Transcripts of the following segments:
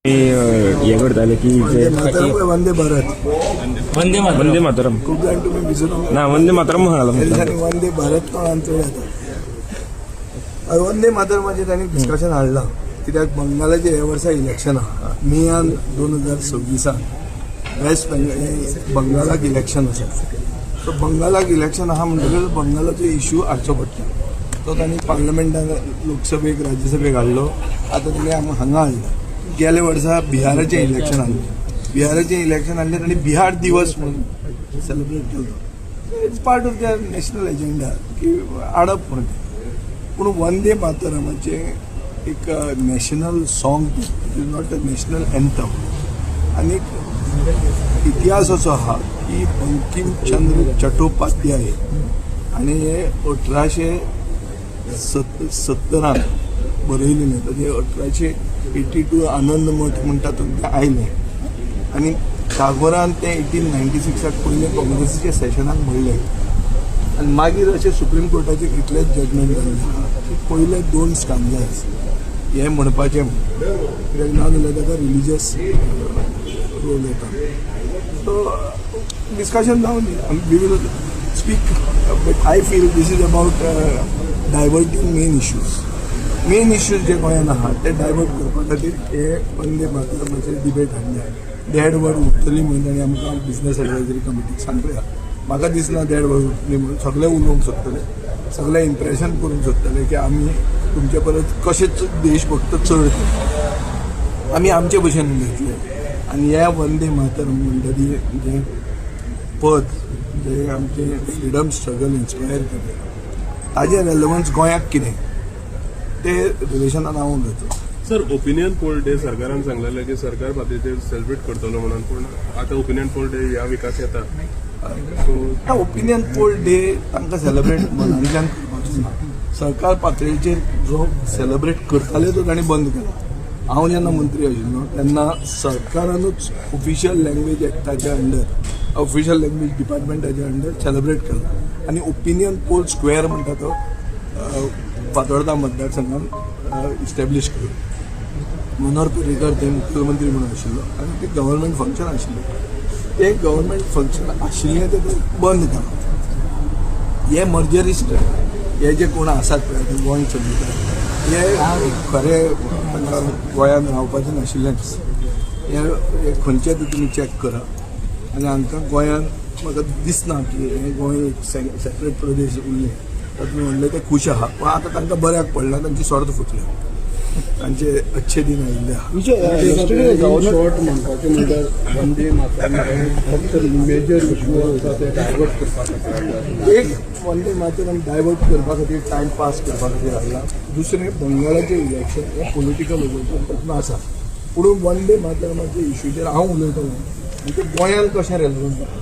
हे करताले की वंदे जे मातरम काय वंदे भारत? वंदे मातरम. वंदे मातरम. खूप जाण तुम्ही विसरून ना, वंदे मातरम म्हणाला. तेंच्यांनी वंदे भारत तोंडान चड येता. हय, वंदे मातरमाचेर तांणी डिस्कशन हाडलां कित्याक बंगालाचें ह्या वर्सा इलेक्शन आहा. मेयान 2026आन वेस्ट बेंगल बंगालाक इलेक्शन आसा. सो बंगालाक इलेक्शन आहा म्हणटकच बंगालाचो इशू हाडचो पडटा. तो तांणी पार्लमेंटान, लोकसभेक, राज्यसभेक हाडलो. आतां तांणी हांगा हाडला. गेल्या वर्सा बिहाराचें इलेक्शन आहलें. बिहाराचें इलेक्शन आहलें, तांणी बिहार दिवस म्हणून सेलिब्रेट केलो. It's part of their national agenda की हाडप म्हणून तें. पूण वंदे मातरमाचें एक national song, it is not a national anthem. आनी एक इतिहास असो आहा की बंकिमचंद्र चट्टोपाध्याय आनी हे 1870आन बरयलेलें. ताजें 1882 आनंद मठ म्हणटा तें आयलें आनी टागोरान तें 1896आक पयलें काँग्रेसीच्या सेशनाक म्हणलें. आनी मागीर अशें सुप्रीम कोर्टाचे कितलेच जजमेंट जाल्ले आहा की पयले दोन स्टांजास हे म्हणपाचें म्हूण, कित्याक ना जाल्यार ताका रिलिजियस रोल येता. सो डिस्कशन जावन दी, we will speak, but I feel this is about diverting main issues. Main issues जे गोंयांत आहा ते डायवर्ट करपा खातीर हे वंदे मातरमाचेर डिबेट हाडल्या. देड वर उरतली म्हणून तांणी आमकां बिझनस एडवायजरी कमिटीक सांगल्या. म्हाका दिसना देड वर उरतली म्हणून. सगळे उलोवंक सोदतले, सगळे इम्प्रेशन करूंक सोदतले की आमी तुमचे परस कशेच देशभक्त चड ते. आमी आमचे भशेन उलयतले आनी ह्या वंदे मातरम म्हणटा ती जें पद जे आमचें फ्रिडम स्ट्रगल इन्स्पायर करता, ताजें रेलेवन्स गोंयाक कितें ते रिलेशनान हांव उलयतलो. सर, ओपिनियन पोल डे सरकारान सांगलेले की सरकार पातळीचेर सेलिब्रेट करतलो म्हणून, पूण आतां ओपिनियन पोल डे ह्या विकास येता, सो ओपिनियन पोल डे तांकां सेलिब्रेट मनांतल्यान करपाचो ना. सरकार पातळीचेर जो सेलिब्रेट करताले तो तांणी बंद केला. हांव जेन्ना मंत्री आशिल्लो तेन्ना सरकारानूच ऑफिशियल लँग्वेज एक्टाच्या अंडर, ऑफिशियल लँग्वेज डिपार्टमेंटाच्या अंडर सेलिब्रेट केला आनी ओपिनियन पोल स्क्वेअर म्हणटा तो फातोर्डा मतदारसंघान इस्टॅब्लीश केलो. मनोहर पर्रीकर ते मुख्यमंत्री म्हणून आशिल्लो आनी ते गव्हर्मेंट फंक्शन आशिल्लें. ते गव्हर्मेंट फंक्शन आशिल्लें ते बंद केलां. हे मर्जरिस्ट, हे जे कोण आसात पळय ते गोंय चलयतात, हे खरें तांकां गोंयांत रावपाचें नाशिल्लेंच. हे हे खंयचे ते तुमी चॅक करा. आनी हांकां गोंयांत म्हाका दिसना की हे गोंय एक सेपरेट प्रदेश उरले तातूंत म्हणलें ते खूश आहा. पूण आतां तांकां बऱ्याक पडला, तांची स्वार्थ फुटल्या, तांचे अच्छे दिन आयिल्ले आहा. शॉर्ट म्हणपाचें म्हणल्यार वंदे मातरम हे फक्त मेजर इश्यू आसा ते डायवर्ट करपा खातीर. एक, वंदे मातरम डायवर्ट करपा खातीर, टायम पास करपा खातीर हाडला. दुसरें, बंगालाचें इलेक्शन हें पॉलिटिकल तातूंत आसा. पूण वंदे मातरमाच्या इश्यूचेर हांव उलयतलो आनी ते गोंयांत कशें रेलवंट जाता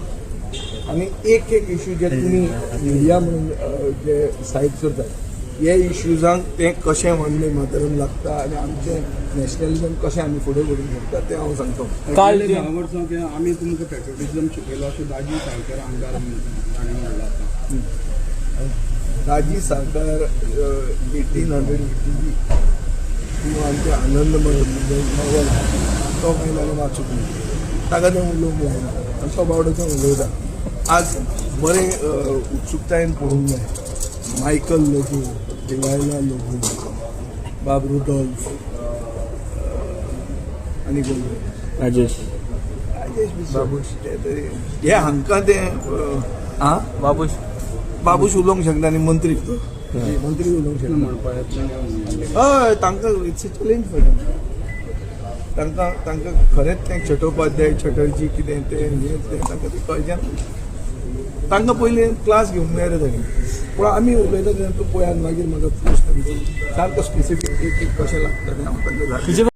आनी एक एक इश्यू जे तुमी मिडिया म्हणून जे सायट करतात, हे इश्यूजांक तें कशें वंदे मातरम लागता आनी आमचें नॅशनलिजम कशें आमी फुडें व्हरूंक शकता तें हांव सांगता. काल गेले 10 वर्सां की आमी तुमकां पेट्रोटिझम शिकयलो अशें दाजी साळकर आमदार तांणी म्हणलां आतां. दाजी साळकार 1882 आमचे आनंद म्हणजे नॉव्हल आहा तो कांय ताणें वाचूंक ना. ताका तें उलोवंक लायना आनी तो बावडो तें उलयता. आज बरें उत्सुकतायेन पळोवंक जाय. मायकल लोबो, डिलायला लोबो, बाब रुडॉल्फ आनी कोण? राजेश. राजेश बाबूश ते तरी हे हांकां तें आं. बाबूश. बाबूश उलोवंक शकना आनी मंत्री तो मंत्री उलोवंक शकना. म्हणपा येतलें. हय, तांकां it's a challenge for them. तांकां खरेंच तें चटोपाध्याय, चटर्जी कितें तें हें तें तांकां तें कळचें ना. तांकां पयलीं क्लास घेवंक जाय रे तांणी. पूण आमी उलयता तेन्ना तूं पळयात, मागीर म्हाका प्रश्न विचार, सारको स्पेसिफीक एक एक कशें लागता तें हांव तांकां.